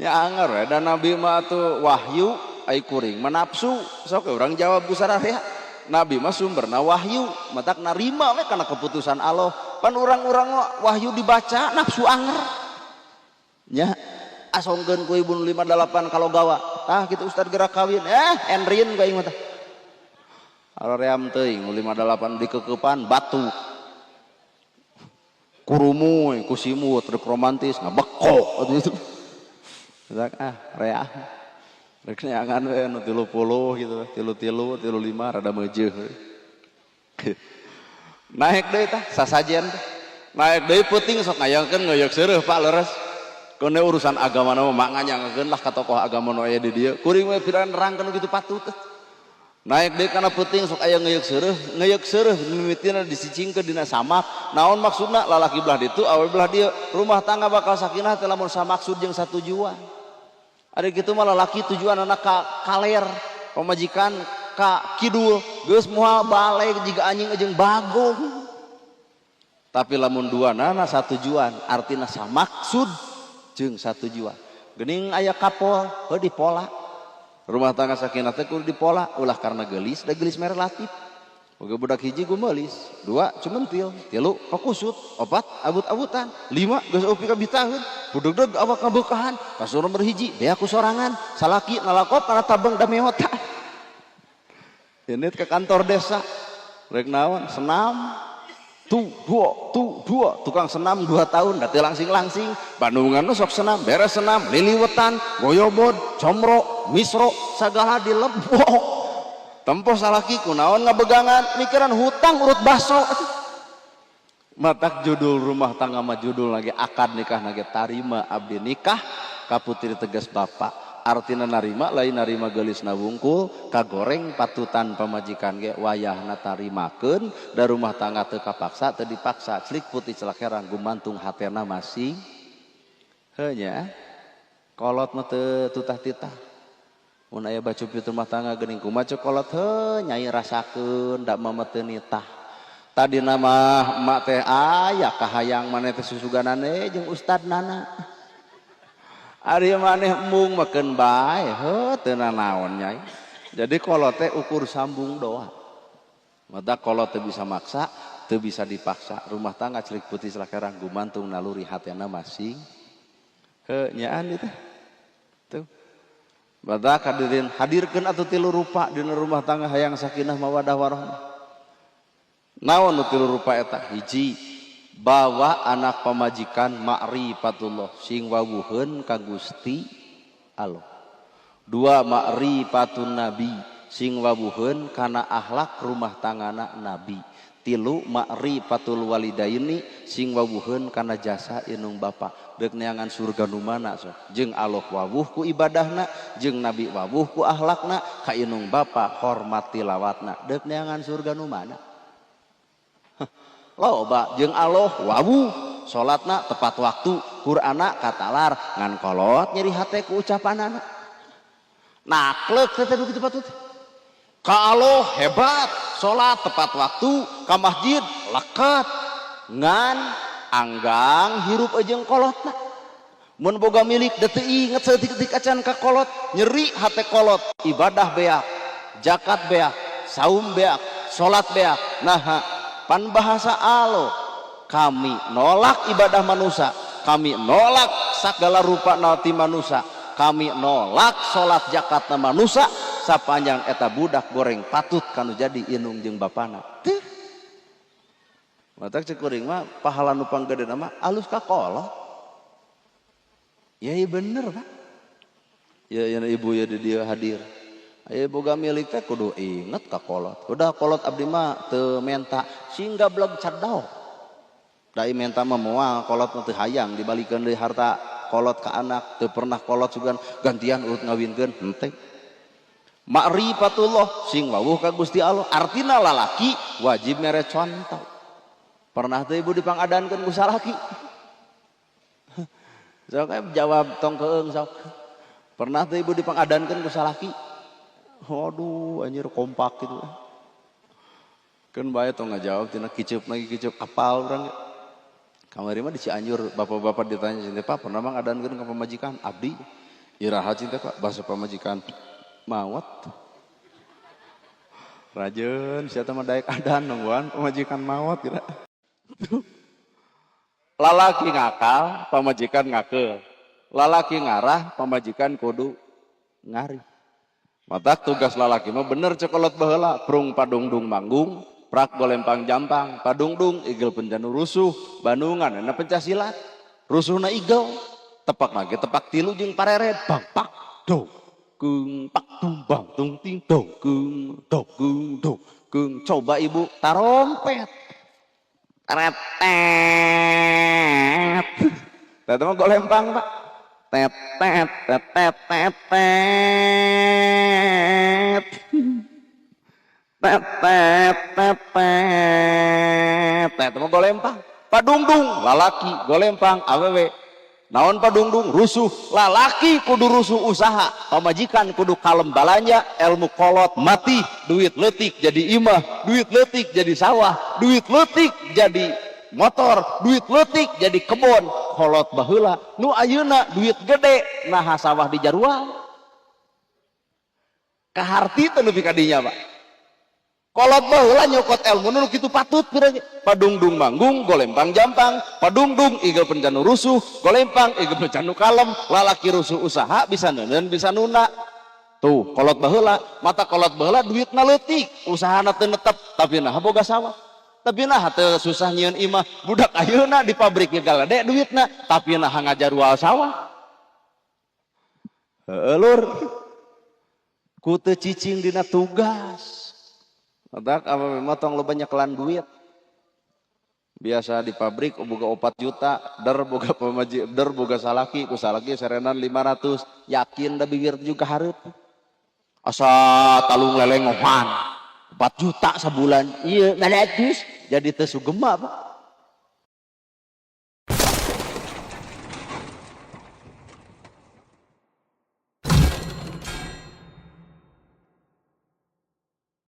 Ya anger we da nabi mah atuh wahyu ai kuring mah nafsu. Sok urang jawab ku sararea. Nabi mah sumberna wahyu, matak narima we kana keputusan Allah. Pan urang-urang mah wahyu dibaca nafsu anger. Nya asongkeun ku ibu nu 58 kalogawa. Tah kitu ustad gerak kawin, eh enrin ku aing mah tah. Aream teuing nu 58 dikekeupan batu. Kurumuy ku simut rek romantis ngabekok atuh itu. Ah rea. Rek neangan we nu 30 gitu, tilu-tilu, 35 rada meujeuh. Naek deui tah sasajen teh. Naek deui peuting sok ngayangkeun ngeuyeuk seureuh Pak leres. Keun urusan agama mah mak nganyangakeun lah ka tokoh agama nu aya di dieu. Kuring we pira nerangkeun kitu patut teh. Naek deui kana peuting sok aya ngeuyeuk seureuh mimitina disicingkeun dina samak. Naon maksudna lalaki belah ditu awewe belah dieu. Rumah tangga bakal sakinah teh lamun samaksud jeung satujuan. Ari kitu mah lalaki tujuanana ka kaler, pamajikan ka kidul, geus moal balik jiga anjing jeung bagong. Tapi lamun duanana satujuan, artina samaksud jeung satujuan. Geuning aya kapol, heuh dipola. Rumah tangga sakinah teh kudu dipola, ulah karena geulis, da geulis mah relatif. Boga budak hiji gumeulis, dua cumentil, tilu kakusut, opat abut-abutan, lima geus eupi kabitaheun, budegdeg awak ngabeukahan, kasur nomor hiji bea ku sorangan, salaki nalakop kana tabeng dameota. Ini ke kantor desa, rek naon senam, tu dua, tu dua, tukang senam 2 tahun, da teu langsing-langsing, Bandungan nu sok senam, beres senam, liliwetan, goyobod, comro, misro, sagala dilebok. Tempoh salaki kunaon ngabegangan mikiran hutang urut baso. Matak judul rumah tangga mah judul lagi akad nikah nage tarima abdi nikah ka putri tegas bapak. Artina narima lain narima geulisna wungkul kagoreng patutan pamajikan ge wayahna tarimakeun da rumah tangga teu kapaksa teu dipaksa celik putih celak herang gumantung hatena masing. Heuh nya kolot mah teu tutah-titah. Mun aya bacupit rumah tangga geuning kumaha cek kolot heuh nyai rasakeun da mama teu nitah. Tadina mah emak teh aya kahayang maneh teh susuganane jeung ustad nana. Ari maneh embung makeun bae heuh teu nanaon nyai. Jadi kolot teh ukur sambung doa. Mata kolot teu bisa maksa, teu bisa dipaksa. Rumah tangga celik putih celak herang gumantung naluri hatena masing. Heuh nyaan ieu teh. Tuh. Badak hadirin hadirkeun atuh tilu rupa dina rumah tangga hayang sakinah mawadah warahmah. Naon nu tilu rupa eta? Hiji, bawa anak pamajikan ma'rifatullah sing wawuheun ka Gusti Allah. Dua, ma'rifatun nabi sing wawuheun kana akhlak rumah tanggana nabi. Tilu, ma'rifatul walidaini sing wawuheun kana jasa inung bapa. Deuk neangan surga nu mana sok? Jeung Allah wawuh ku ibadahna, jeung nabi wawuh ku akhlakna, ka inung bapa hormat tilawatna. Deuk neangan surga nu mana? Loba jeung Allah wawuh, salatna tepat waktu, Qur'anna katalar, ngan kolot nyeri hate ku ucapanana. Naklek teh kitu patut. Ka Allah hebat, salat tepat waktu, ka masjid lekat, ngan anggang hirup jeung kolotna. Mun boga milik da teu inget saeutik-eutik acan ka kolot, nyeri hate kolot, ibadah beak, zakat beak, saum beak, salat beak. Nah, pan bahasa Allah, kami nolak ibadah manusia, kami nolak segala rupa nalti manusia, kami nolak salat zakatna manusia, sapanjang eta budak goreng patut kanu jadi inung jeung bapana. Teuh. Matak cek kuring mah pahala nu panggedena mah alus ka kolot. Ya, iya bener Pak. Ya, ya ibu ya di dia hadir. Aya boga milik teh kudu inget ka kolot. Udah kolot abdi mah teu menta sing gablog cadao. Da menta mah moal kolot mah teu hayang dibalikeun deui harta kolot ka anak, teu pernah kolot sugan gantian urut ngawinkeun henteu. Ma'rifatullah sing wawuh ka Gusti Allah, artina lalaki wajib mere contoh. Pernah teu ibu dipangadankeun ku salaki? Sok jawab tong keung sok. Pernah teu ibu dipangadankeun ku salaki? Waduh, anjir kompak gitu. Keun bae tong ngajawab tina kiceup lagi kiceup apal urang. Kamari mah di Cianjur bapak-bapak ditanya, "Cinta Pak, pernah mang adankeun ka pamajikan?" "Abdi." "Iraha cinta Pak?" "Bahasa pamajikan mawat." Rajeun sia mah, daek adan nungguan pamajikan mawat kira. Lalaki ngakal, pamajikan ngakeul. Lalaki ngarah, pamajikan kudu ngarih. Matak tugas lalaki mah bener cek kolot baheula, prung padungdung manggung, prak golempang jampang, padungdung igel pencanu rusuh, bandungan enak pencak silat. Rusuhna igel, tepak lagi tepak tilu jeung pareret, bang pak do kung pak tumbang tung ting dong kung dong kung dong kung. Coba ibu tarompet, tet tet tet mah golempang, Pak, tet tet tet tet tet tet tet tet tet tet tet mah golempang. Padungdung lalaki, golempang awewe. Naon padungdung? Rusuh. Lalaki kudu rusuh usaha, pamajikan kudu kalem balanja. Ilmu kolot mati, duit letik jadi imah, duit letik jadi sawah, duit letik jadi motor, duit letik jadi kebon. Kolot baheula. Nu ayeuna duit gede, nah sawah di jarual kaharti teh nepi ka dinya, Pak. Kolot baheula nyokot ilmu nu kitu patut pira. Padungdung manggung, golempang jampang, padungdung igel pencanu rusuh, golempang igel pencanu kalem. Lalaki rusuh usaha, bisa neundeun bisa nunda. Tuh kolot baheula. Mata kolot baheula duitna leutik, usahana teu netep, tapi nah boga sawah, tapi nah teu susah nyieun imah. Budak ayeuna di pabrik ge galede duitna, tapi nah ngajarual sawah. Heueuh lur, ku teu cicing dina tugas. Matak apa memang tong lo banyak duit. Biasa di pabrik boga 4 juta, der boga pamaji, der boga salaki, ku salaki serenan 500, yakin da bibir juga hareup. Asa talung lelengohan, 4 juta sebulan, iya 500, jadi teu sugema, Pak.